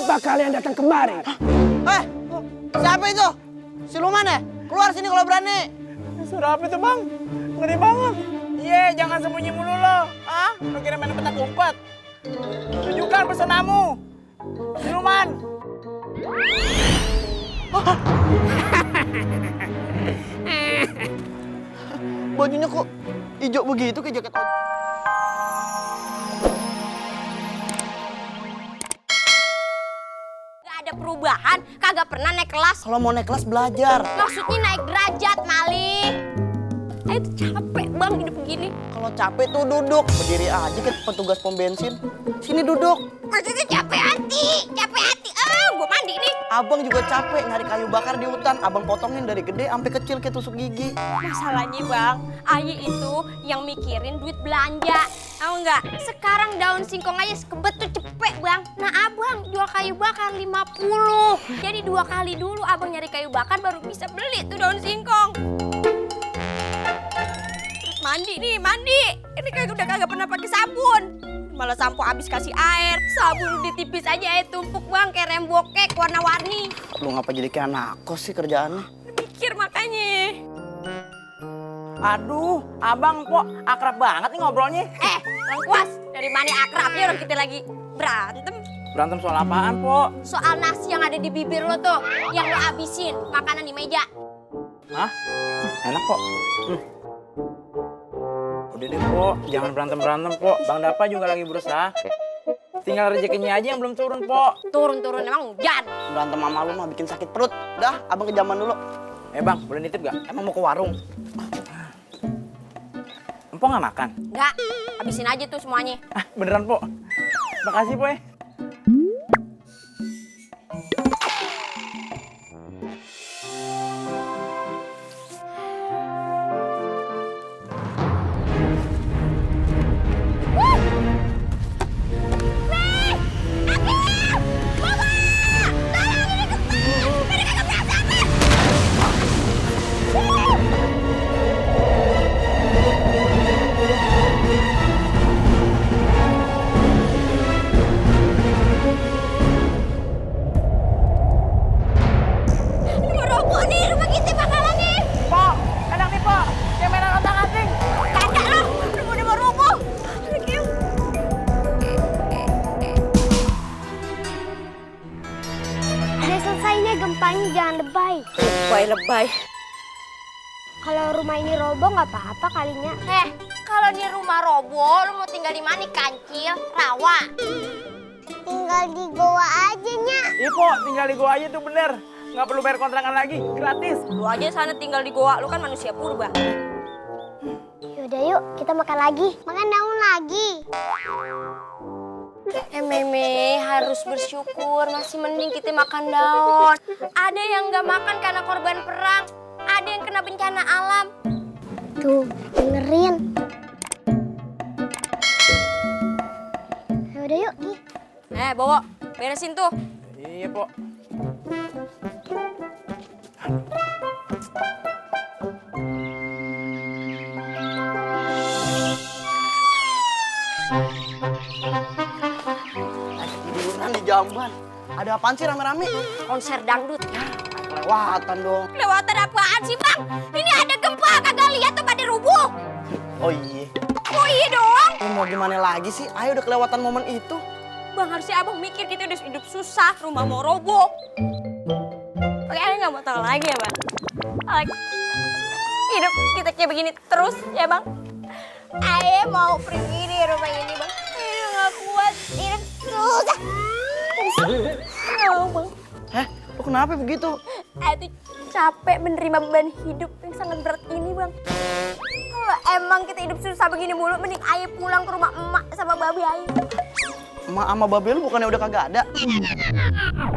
Kenapa kalian datang kemari? Siapa itu? Siluman ya? Keluar sini kalau berani. Suara apa itu bang? Ngeri banget. Iya, jangan sembunyi mulu lo. Ah, lo kira main petak umpet. Tunjukkan pesonamu. Siluman. Bajunya kok hijau begitu kayak jaket ojek. Gak ada perubahan, kagak pernah naik kelas. Kalau mau naik kelas belajar. Maksudnya naik derajat, Mali. Ayo tuh capek bang hidup begini. Kalau capek tuh duduk. Berdiri aja kayak petugas pom bensin. Sini duduk. Maksudnya capek hati. Gue mandi nih. Abang juga capek nyari kayu bakar di hutan. Abang potongin dari gede sampai kecil kayak tusuk gigi. Masalahnya bang, Ayi itu yang mikirin duit belanja. Tahu nggak? Sekarang daun singkong aja sekebet tuh cepet bang. Nah abang jual kayu bakar 50. Jadi 2 kali dulu abang nyari kayu bakar baru bisa beli tuh daun singkong. Terus mandi nih, mandi. Ini udah kagak pernah pakai sabun. Malah sampo habis kasih air. Sabun ditipis aja air tumpuk bang kayak rem bokek warna-warni. Lu ngapa jadi kayak anak kos sih kerjaannya? Mikir makanya. Aduh, abang kok akrab banget nih ngobrolnya. Lengkuas, dari mana akrabnya orang kita lagi berantem. Berantem soal apaan, Po? Soal nasi yang ada di bibir lo tuh, yang lo abisin makanan di meja. Hah? Enak, Po. Udah deh, Po. Jangan berantem-berantem, Po. Bang Dapa juga lagi berusaha. Tinggal rezekinya aja yang belum turun, Po. Turun-turun emang hujan. Berantem sama lu mah bikin sakit perut. Dah, abang ke zaman dulu. Bang, boleh nitip gak? Emang mau ke warung? Empo nggak makan? Enggak, habisin aja tuh semuanya. Beneran, Po. Makasih, Po. Merokok nih rumah kita bakalannya. Po, enak nih, Po. Yang mainan otak-atik. Kagak lo, rumah udah mau roboh. Udah selesai nih gempanya, jangan lebay. Lebay. Kalau rumah ini roboh nggak apa-apa kalinya. Kalau di rumah roboh, lo mau tinggal di mana? Kancil, rawa. Tinggal di goa aja, Nya. Iya, Po. Tinggal di gua aja tuh bener. Nggak perlu bayar kontrakan lagi. Gratis. Lu aja sana tinggal di goa, lu kan manusia purba. Yaudah yuk, kita makan lagi. Makan daun lagi. Meme harus bersyukur, masih mending kita makan daun. Ada yang nggak makan karena korban perang, ada yang kena bencana alam. Tuh, dengerin. Yaudah yuk, Gi. Bawa, beresin tuh. Iya, Po. Tiduran di jamban. Ada apaan sih rame-rame? Konser dangdut. Kelewatan dong. Kelewatan apaan sih bang? Ini ada gempa, kagak lihat tuh pada rubuh. Oh iya. Oh iya dong. Mau gimana lagi sih? Ayo udah kelewatan momen itu. Bang harusnya abang mikir kita udah hidup susah, rumah mau roboh. Oke, ayah nggak mau tahu lagi ya bang. Hidup kita kayak begini terus ya bang. Ayah mau pergi dari rumah ini bang. Ayah nggak kuat, hidup susah. Oh, bang. Lu kenapa begitu? Ayah tuh capek menerima beban hidup yang sangat berat ini bang. Kalau emang kita hidup susah begini mulu, mending ayah pulang ke rumah emak sama babi ayah. Emak sama babe lu bukannya udah kagak ada?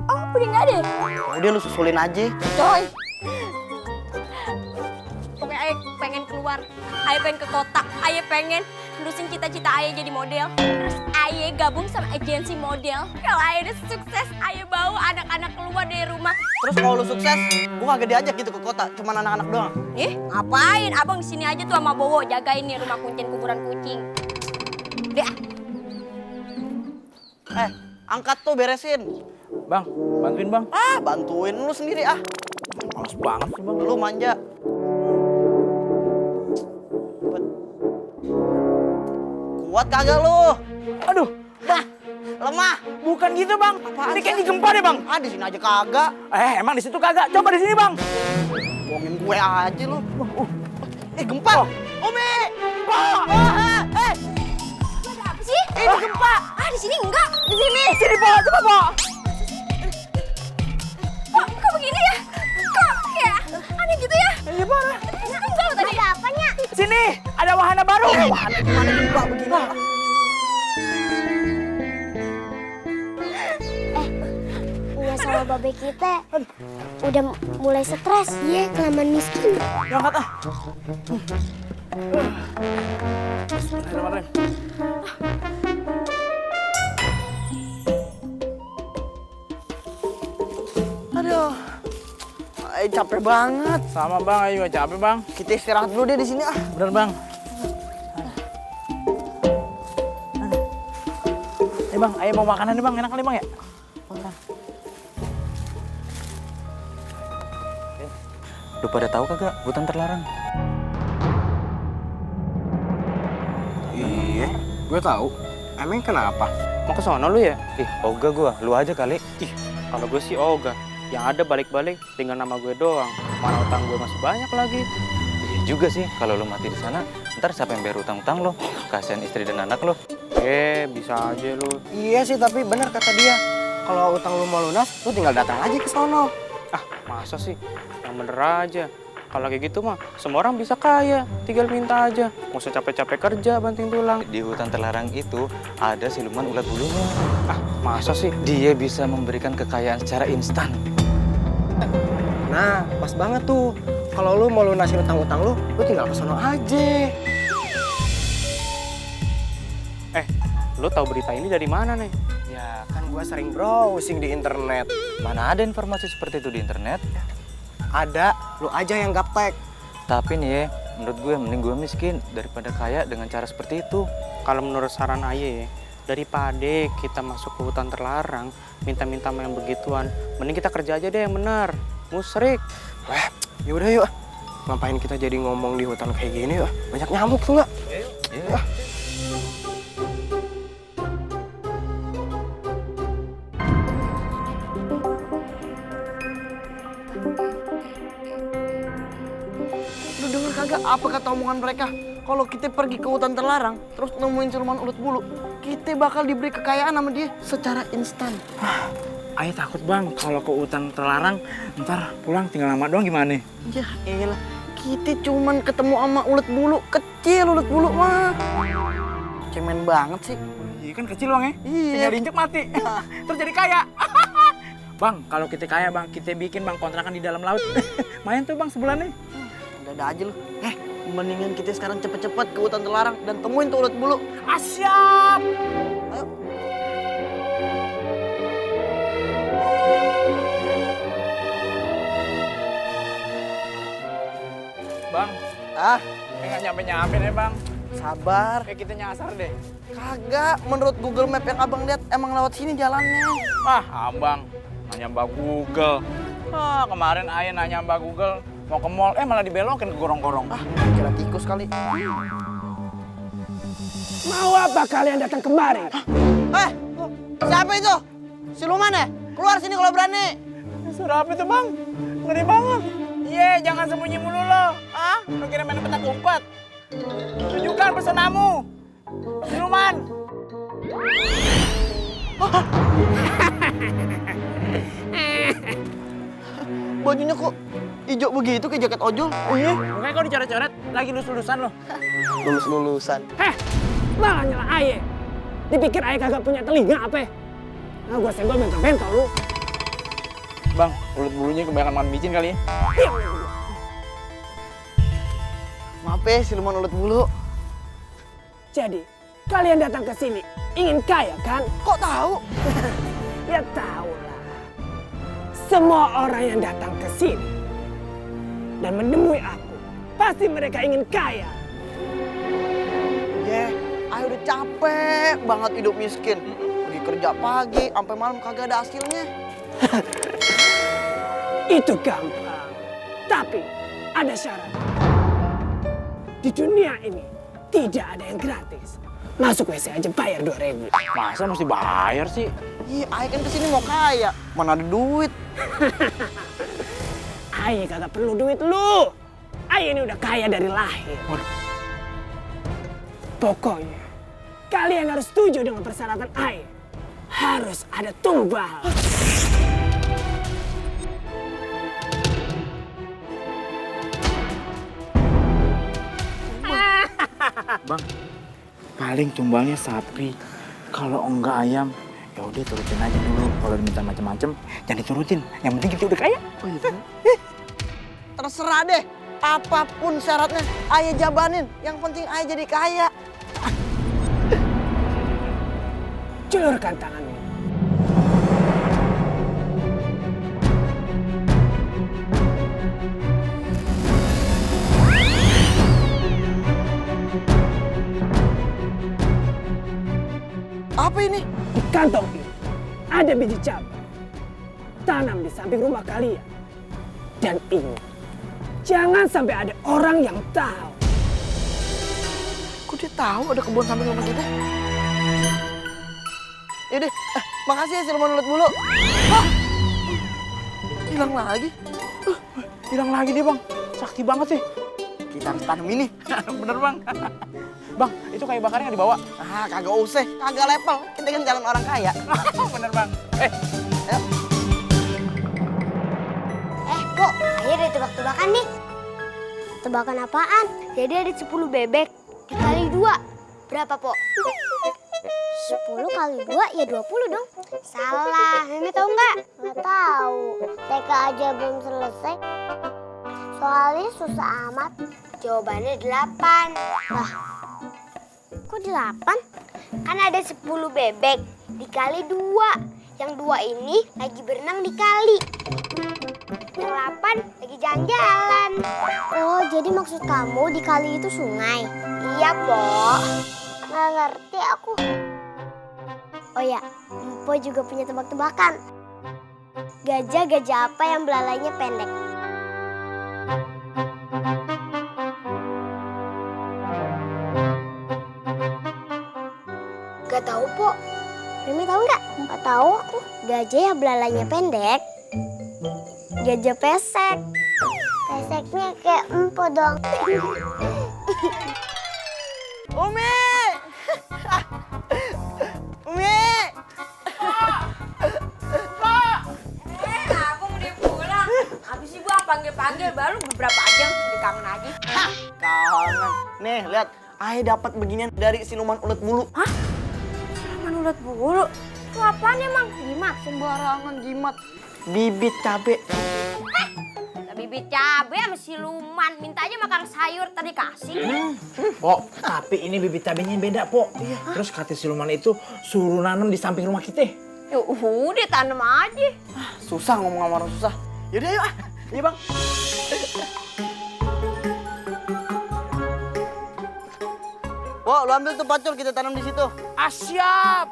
Oh, udah nggak ada? Udah lu susulin aja. Coy. Pokoknya ayah pengen keluar. Ayah pengen ke kota. Ayah pengen nerusin cita-cita ayah jadi model. Terus ayah gabung sama agensi model. Kalau ayah udah sukses, ayah bawa anak-anak keluar dari rumah. Terus kalau lu sukses, gua kagak diajak gitu ke kota, cuman anak-anak doang. Ngapain? Abang di sini aja tuh sama Bowo jagain nih rumah kucing kuburan kucing. Deh. Angkat tuh beresin. Bang, bantuin bang. Ah, bantuin lu sendiri ah. Males banget sih bang. Lu manja. Kuat kagak lu? Aduh, Dah, lemah. bukan gitu bang. Apaan Ini kayak sih? digempa deh bang. Ah, di sini aja kagak. Emang di situ kagak? Coba di sini bang. Bohongin gue aja lu. Gempa. Umi. Ada apa sih? Ini gempa. Ah, di sini enggak. Di sini. Sini po, coba po. Kok begini ya? Kok kayak aneh gitu ya? Iya parah. Enggak loh tadi. Ada apanya? Sini, ada wahana baru. Wahana gimana gempa begini? Iya sama babe kita. Udah mulai stres. Iya, kelamaan miskin. Ya, angkat ah. Bismillahirrahmanirrahim. Aduh. Capek banget. Sama bang, ayo juga capek bang. Kita istirahat dulu deh di sini ah. Bener bang. Bang, ayo mau makanan nih bang, enak kali bang ya? Lu pada tahu kagak hutan terlarang? Iya, gue tahu. Emang kenapa? Mau ke sono lu ya? Ih, ogah gua, lu aja kali. Ih, kalau gue sih ogah. Yang ada balik-balik tinggal nama gue doang. Mana utang gue masih banyak lagi. Iya juga sih, kalau lu mati di sana, ntar siapa yang bayar utang-utang lo? Kasihan istri dan anak lo. Bisa aja lu. Iya sih, tapi benar kata dia. Kalau utang lu mau lunas, lu tinggal datang aja ke sono. Ah, masa sih? Yang bener aja. Kalau kayak gitu mah, semua orang bisa kaya. Tinggal minta aja. Nggak usah capek-capek kerja, banting tulang. Di hutan terlarang itu ada siluman ulat bulunya. Ah, masa sih? Dia bisa memberikan kekayaan secara instan. Nah, pas banget tuh. Kalau lu mau lunasin utang-utang lu tinggal ke sono aja. Lu tahu berita ini dari mana nih? Ya, kan gua sering browsing di internet. Mana ada informasi seperti itu di internet? Ada, lu aja yang gaptek. Tapi nih ya, menurut gue mending gue miskin daripada kaya dengan cara seperti itu. Kalau menurut saran Aye, daripada kita masuk ke hutan terlarang, minta-minta sama yang begituan, mending kita kerja aja deh yang benar. Musrik. Wah, yaudah yuk. Ngapain kita jadi ngomong di hutan kayak gini yuk? Banyak nyamuk tuh nggak? Iya. Lu denger kagak apa kata omongan mereka? Kalau kita pergi ke hutan terlarang, terus nemuin siluman ulat bulu, kita bakal diberi kekayaan sama dia secara instan. Ayo takut bang, kalau ke hutan terlarang, ntar pulang tinggal lama doang gimana? Ya elah, kita cuman ketemu sama ulat bulu, kecil ulat bulu mah. Cemen banget sih. Iya kan kecil bang ya? Iya. Tinggal diinjek mati. Terus jadi kaya. Bang, kalau kita kaya bang, kita bikin bang kontrakan di dalam laut. Main tuh bang sebulannya. Ada aja lu. Mendingan kita sekarang cepet-cepet ke hutan terlarang dan temuin tuh ulat bulu. Asyap! Ayo. Bang, Ah, nggak nyampe-nyampe nih bang. sabar. Kayak kita nyasar deh. Kagak, menurut Google Map yang abang lihat emang lewat sini jalannya. Abang, nanya Mbak Google. Kemarin Ayah nanya Mbak Google, mau ke mall, malah dibelokin ke gorong-gorong. Kira tikus kali. Mau apa kalian datang kemari? Siapa itu? Siluman ya? Keluar sini kalau berani. Suara apa itu bang? Ngeri banget. Iya, jangan sembunyi mulu lo. Lo kira main petak umpet? Tunjukkan pesanamu. Siluman. Bajunya kok hijau begitu kayak jaket ojol? Iya, makanya kau dicoret-coret, lagi lulus-lulusan lo. Lulus-lulusan. Malah nyala aye. Dipikir aye kagak punya telinga apa? Nah, gua senggol bentol-bentol lu. Bang, ulat bulunya kebanyakan makan micin kali ya. Maaf ya, siluman ulat bulu. Jadi, kalian datang ke sini ingin kaya kan? Kok tahu? Ya tahu lah. Semua orang yang datang ke sini dan menemui aku, pasti mereka ingin kaya. Ayo udah capek banget hidup miskin. Pergi kerja pagi, sampai malam kagak ada hasilnya. Itu gampang. Tapi ada syarat. Di dunia ini tidak ada yang gratis. Masuk WC aja bayar 2.000. Masa mesti bayar sih? Iya, Aye kan kesini mau kaya. Mana ada duit. Aye kagak perlu duit lu. Aye ini udah kaya dari lahir. Pokoknya kalian harus setuju dengan persyaratan Aye. Harus ada tumbal. Bang, paling tumbalnya sapi. Kalau enggak ayam, ya udah turutin aja dulu. Kalau diminta macam-macam, jangan diturutin. Yang penting kita udah kaya. Terserah deh. Apapun syaratnya, Aye jabanin. Yang penting Aye jadi kaya. Julurkan tanganmu. Apa ini? Di kantong ini ada biji cabai. Tanam di samping rumah kalian. Dan ingat, jangan sampai ada orang yang tahu. Kok dia tahu ada kebun samping rumah kita? Yaudah, makasih ya siluman ulet bulu. Hah? Hilang lagi? Hilang lagi dia, Bang. Sakti banget sih. Kita harus tanam ini. Bener, Bang. Bang, itu kayu bakarnya nggak dibawa. Ah, kagak usah. Kagak level. Kita kan jalan orang kaya. Bener, Bang. Kok Aye ada tebak-tebakan nih? Tebakan apaan? Jadi ada 10 bebek dikali 2. Berapa, Po? 10 kali 2 ya 20 dong. Salah. Mimi tahu nggak? Nggak tahu. TK aja belum selesai. Soalnya susah amat. Jawabannya 8. Lah, kok 8? Kan ada 10 bebek dikali 2. Yang 2 ini lagi berenang di kali. Yang 8 lagi jalan-jalan. Oh, jadi maksud kamu di kali itu sungai? Iya, Po. Nggak ngerti aku. Oh ya, Empo juga punya tebak-tebakan. Gajah apa yang belalainya pendek? Gak tahu, Po. Mimi tahu nggak? Nggak tahu aku. Gajah yang belalainya pendek. Gajah pesek. Peseknya kayak Empo dong. Umi! Umi! Abang udah pulang. Habis ibu panggil-panggil baru beberapa jam udah kangen lagi. Kangen. Nih, lihat. Aye dapat beginian dari siluman ulet bulu. Hah? Siluman ulet bulu? Itu apaan emang? Jimat? Sembarangan jimat. Bibit cabe. Bibit cabe sama siluman. Minta aja makan sayur tadi kasih. Pok, tapi ini bibit cabenya beda, Pok. Terus kata siluman itu suruh nanam di samping rumah kita. Ya udah tanam aja. Susah ngomong sama orang susah. Yaudah yuk. Iya, Bang. Wah, lu ambil tuh pacul kita tanam di situ. Siap.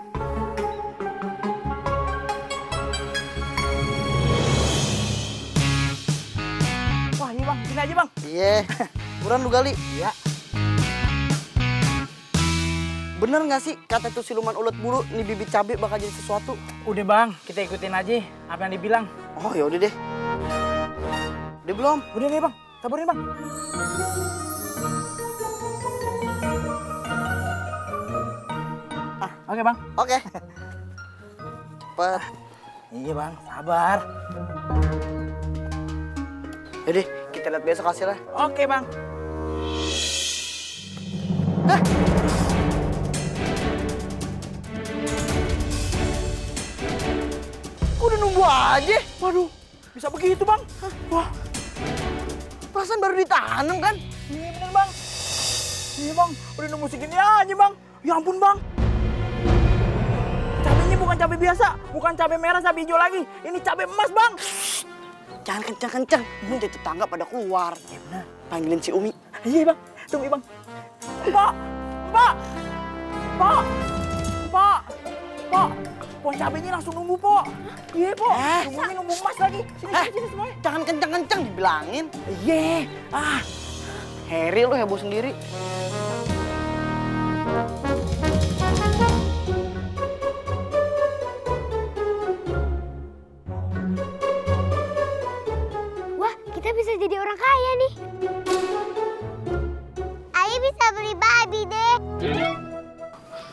Wah, iya, Bang. Sini aja, Bang. Iya. Buruan lu gali. Iya. Bener nggak sih kata tuh siluman ulet bulu nih bibit cabe bakal jadi sesuatu? Udah, Bang. Kita ikutin aja apa yang dibilang. Oh, ya udah deh. Udah belum? Udah nih, Bang. Sabarin, Bang. Oke, Bang. Oke. Cepet. Iya, Bang. Sabar. Yaudah, kita lihat besok hasilnya. Oke, Bang. Kok udah nunggu aja? Waduh, bisa begitu, Bang. Wah, Perasaan baru ditanam kan? iya bener, Bang. Iya, Bang. Udah nunggu segini aja, Bang. Ya ampun, Bang. Cabenya bukan cabai biasa, bukan cabai merah, cabai hijau lagi. Ini cabai emas, Bang. Jangan kencang-kencang. Nanti tetangga pada keluar. Ya benar. Panggilin si Umi. Iya, Bang. Tunggu, Bang. Pak! Pak! Pak! Pak! Pak! pohon cabenya langsung numbuh, Po. Iya, Po. Numbuhnya numbuh emas lagi. Sini semuanya. Jangan kencang-kencang dibilangin. Iya. Harry lu heboh sendiri. Wah, kita bisa jadi orang kaya nih. Ayo bisa beli Barbie deh.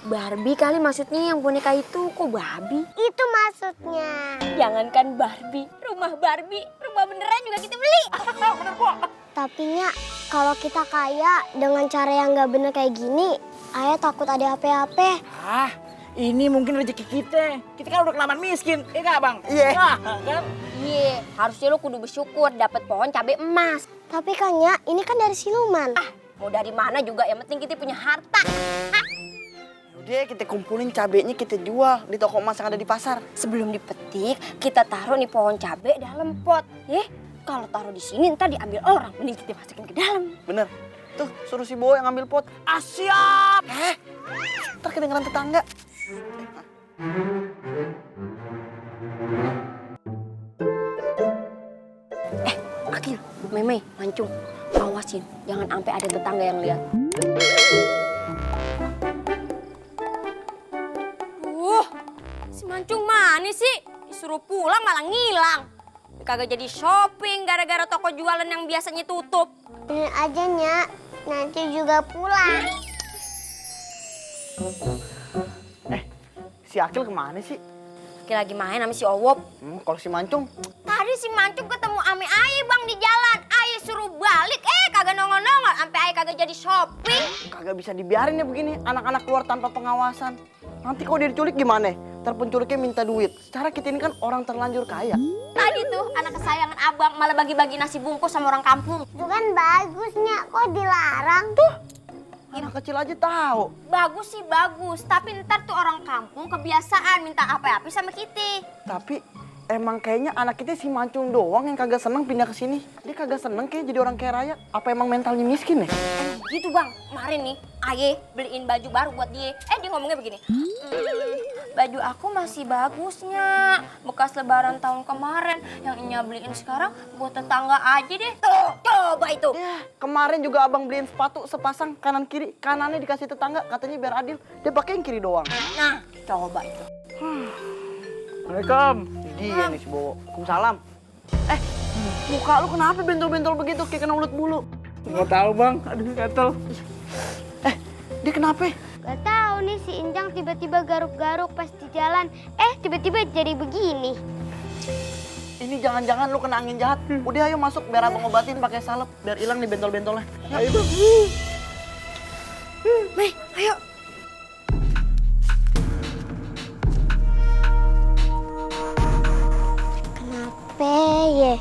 Barbie kali maksudnya yang boneka itu, kok babi? Itu maksudnya. Jangankan Barbie, rumah beneran juga kita beli. Tapi Nya, kalau kita kaya dengan cara yang nggak bener kayak gini, Ayah takut ada apa-apa. Ini mungkin rezeki kita. Kita kan udah kelamaan miskin, iya nggak, Bang? Iya. Kan? Iya, harusnya lo kudu bersyukur dapet pohon cabai emas. Tapi kan Nya, ini kan dari siluman. Mau dari mana juga, yang penting kita punya harta. Udah kita kumpulin cabenya kita jual di toko emas yang ada di pasar. Sebelum dipetik, kita taruh nih pohon cabai dalam pot. Kalau taruh di sini ntar diambil orang, mending kita masukin ke dalam. Bener. Tuh suruh si Bowo yang ngambil pot. Siap! Ntar kedengeran tetangga. Akil, Meme, Mancung, awasin, jangan sampai ada tetangga yang lihat. Si Mancung mana sih? Disuruh pulang malah ngilang. Kagak jadi shopping gara-gara toko jualan yang biasanya tutup. Ini aja Nya, nanti juga pulang. Si Akil kemana sih? Akil lagi main sama si Owop. Kalau si Mancung? Tadi si Mancung ketemu ame Aye Bang di jalan. Aye suruh balik, kagak nongol-nongol. Sampai Aye kagak jadi shopping. Kagak bisa dibiarin ya begini. Anak-anak keluar tanpa pengawasan. Nanti kalau dia diculik gimana? Ntar penculiknya minta duit. Secara kita ini kan orang terlanjur kaya. Tadi tuh anak kesayangan abang malah bagi-bagi nasi bungkus sama orang kampung. Itu kan bagusnya, kok dilarang? Tuh. Anak kecil aja tahu. Bagus sih bagus, tapi ntar tuh orang kampung kebiasaan minta apa-apa sama kita. Tapi emang kayaknya anak kita si Mancung doang yang kagak seneng pindah ke sini. Dia kagak seneng kayaknya jadi orang kaya raya. Apa emang mentalnya miskin ya? Gitu Bang, kemarin nih Aye beliin baju baru buat dia. Dia ngomongnya begini, baju aku masih bagusnya, bekas lebaran tahun kemarin. Yang Nya beliin sekarang buat tetangga aja deh. Tuh, coba itu. Ya, kemarin juga abang beliin sepatu sepasang kanan kiri. Kanannya dikasih tetangga, katanya biar adil. Dia pakai yang kiri doang. Nah, coba itu. Assalamualaikum. Dia nih si Bowo. Waalaikumsalam. Muka lu kenapa bentol-bentol begitu kayak kena ulet bulu? Nggak tahu, Bang. Aduh, gatel. Dia kenapa? Gak tahu nih si Injang tiba-tiba garuk-garuk pas di jalan. Tiba-tiba jadi begini. Ini jangan-jangan lu kena angin jahat. Udah ayo masuk biar abang obatin pakai salep biar hilang nih bentol-bentolnya. Ayo, Bang. Mei, ayo. Kenapa ya?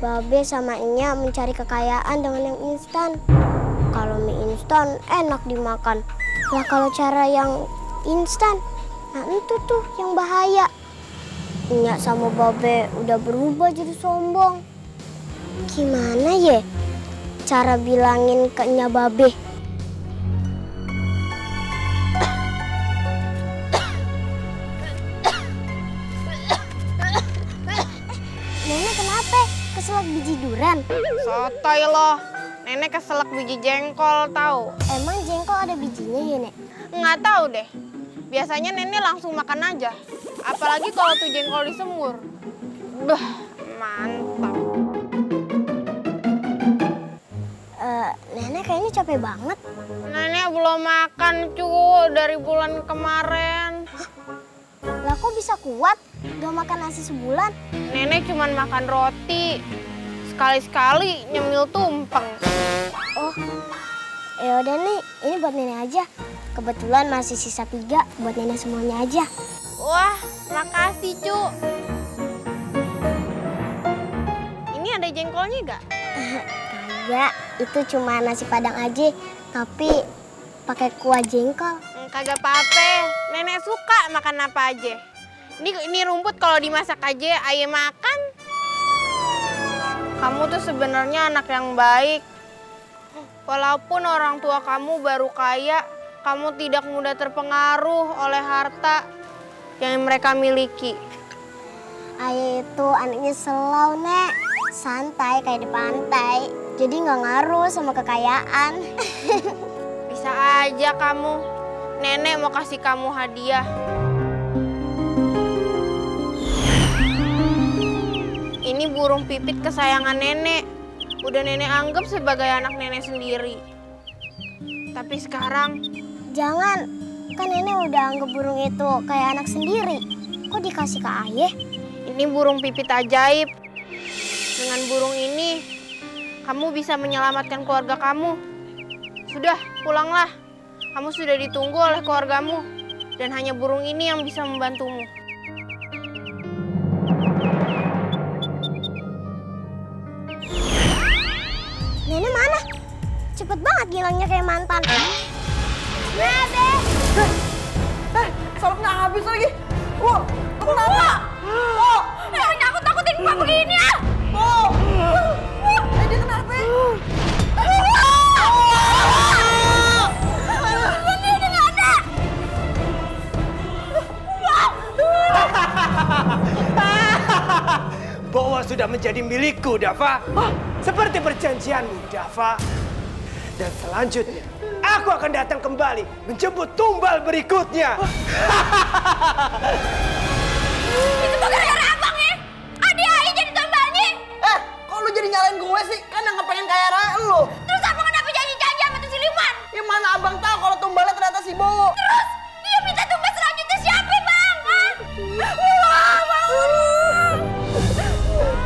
Babe sama Nya mencari kekayaan dengan yang instan. Kalau mie instan enak dimakan. Lah kalau cara yang instan, nah itu tuh yang bahaya. Nya sama Babe udah berubah jadi sombong. Gimana ya cara bilangin ke Nya Babe? Nenek kenapa? Keselak biji durian? Sotoy loh. Nenek keselak biji jengkol tahu. Emang jengkol ada bijinya ya, Nek? Nggak tahu deh. Biasanya nenek langsung makan aja. Apalagi kalau tuh jengkol disemur. Bah, mantap. Nenek kayaknya capek banget. Nenek belum makan cu dari bulan kemarin. Lah kok bisa kuat? Gak makan nasi sebulan? Nenek cuma makan roti. Sekali-sekali nyemil tumpeng. Oh, ya udah nih, ini buat nenek aja. Kebetulan masih sisa 3, buat nenek semuanya aja. Wah, makasih cu. Ini ada jengkolnya gak? Kagak, itu cuma nasi padang aja, tapi pakai kuah jengkol. Kagak apa-apa. Nenek suka makan apa aja. Ini rumput kalau dimasak aja ayah makan. Kamu tuh sebenarnya anak yang baik. Walaupun orang tua kamu baru kaya, kamu tidak mudah terpengaruh oleh harta. yang mereka miliki. Ayah itu anaknya slow, Nek. Santai kayak di pantai. Jadi nggak ngaruh sama kekayaan. Bisa aja kamu. Nenek mau kasih kamu hadiah. Ini burung pipit kesayangan nenek. Udah nenek anggap sebagai anak nenek sendiri. Tapi sekarang... Jangan, kan Nenek udah anggap burung itu kayak anak sendiri. Kok dikasih ke Ayah? Ini burung pipit ajaib. Dengan burung ini, kamu bisa menyelamatkan keluarga kamu. Sudah, pulanglah. Kamu sudah ditunggu oleh keluargamu. Dan hanya burung ini yang bisa membantumu. Nenek mana? Cepet banget ngilangnya kayak mantan. Bebe! Salapnya habis lagi. Wow, kenapa? Oh, Nakut-nakutin gua begini ah! oh. Dia kenapa? Bowo sudah menjadi milikku, Dava. Seperti perjanjianmu, Dava. Dan selanjutnya, aku akan datang kembali menjemput tumbal berikutnya. Itu bukan gara-gara abang ya? Adi Ayah jadi tumbalnya. Kok lu jadi nyalain gue sih? Kan yang kepengen kaya raya lu. Terus abang kenapa janji-janji sama tuh siluman? Ya mana abang tahu kalau tumbalnya ternyata si Bowo. Terus dia minta tumbal selanjutnya siapa bang?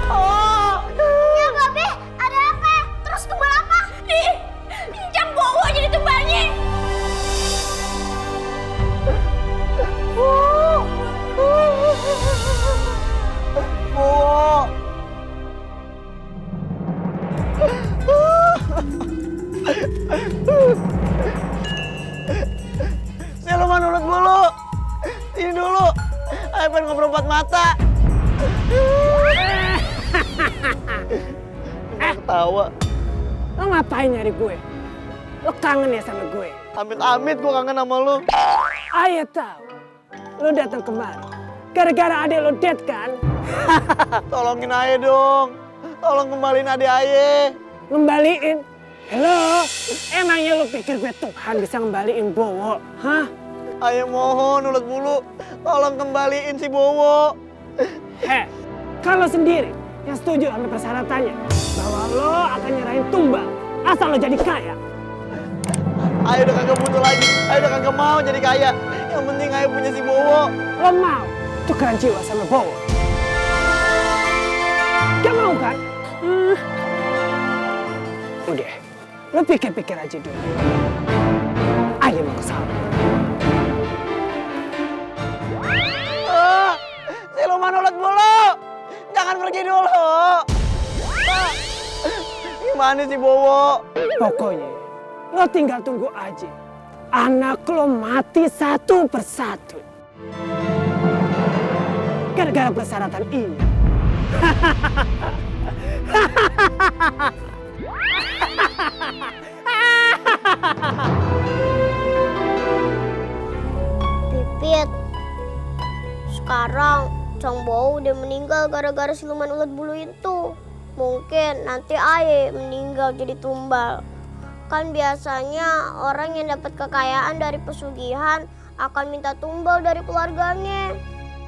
Wah, Ya, Babe, ada apa? Terus tumbal apa? Nih, jam Bowo jadi tumbalnya. Bowo. Siluman ulet bulu. Ini dulu. Ayo pengen ngobrol empat mata. Ketawa. Lo ngapain nyari gue? Lo kangen ya sama gue? Amit-amit gue kangen sama lu. Ayah tahu. Lo datang kemari. Gara-gara adek lo dead kan? Tolongin Aye dong. Tolong kembaliin adik Aye. Ngembaliin? Halo? Emangnya lo pikir gue Tuhan bisa ngembaliin Bowo? Hah? Aye mohon ulet bulu. Tolong kembaliin si Bowo. Kalau sendiri yang setuju sama persyaratannya bahwa lo akan nyerahin tumbal asal lo jadi kaya. Aye udah kagak butuh lagi. Aye udah kagak mau jadi kaya. Yang penting Aye punya si Bowo. Lo mau tukeran jiwa sama Bowo? Gak mau kan? Udah, lo pikir-pikir aja dulu. Ayo mau ke sana. Siluman ulet bulu. Jangan pergi dulu. Gimana si Bowo? Pokoknya, lo tinggal tunggu aja. Anak lo mati satu persatu. Gara-gara persyaratan ini. Pipit, sekarang Cang Bowo udah meninggal gara-gara siluman ulet bulu itu. Mungkin nanti Ayah meninggal jadi tumbal. Kan biasanya orang yang dapat kekayaan dari pesugihan akan minta tumbal dari keluarganya.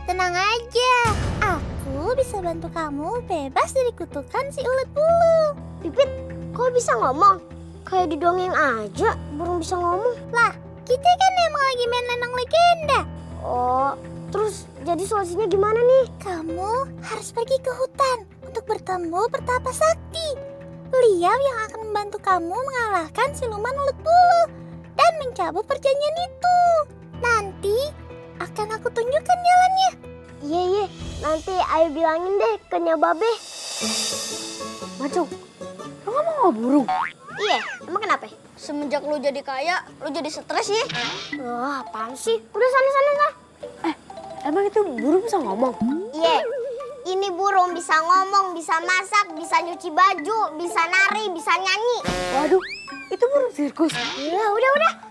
Tenang aja, aku bisa bantu kamu bebas dari kutukan si ulet bulu. Pipit, kok bisa ngomong? Kayak di dongeng aja, burung bisa ngomong. Lah, kita kan emang lagi main lenong legenda. Oh, terus jadi solusinya gimana nih? Kamu harus pergi ke hutan untuk bertemu Pertapa Sakti. Beliau yang akan membantu kamu mengalahkan siluman ulet bulu dan mencabut perjanjian itu. Nanti akan aku tunjukkan jalannya. Iya, nanti Ayah bilangin deh ke Nya Babe. Macung, lo ngomong sama burung? Iya, emang kenapa? Semenjak lo jadi kaya, lo jadi stres ya? Wah, apaan sih? Udah sana. Emang itu burung bisa ngomong? Iya, ini burung bisa ngomong, bisa masak, bisa nyuci baju, bisa nari, bisa nyanyi. Waduh, itu burung sirkus. Ya udah.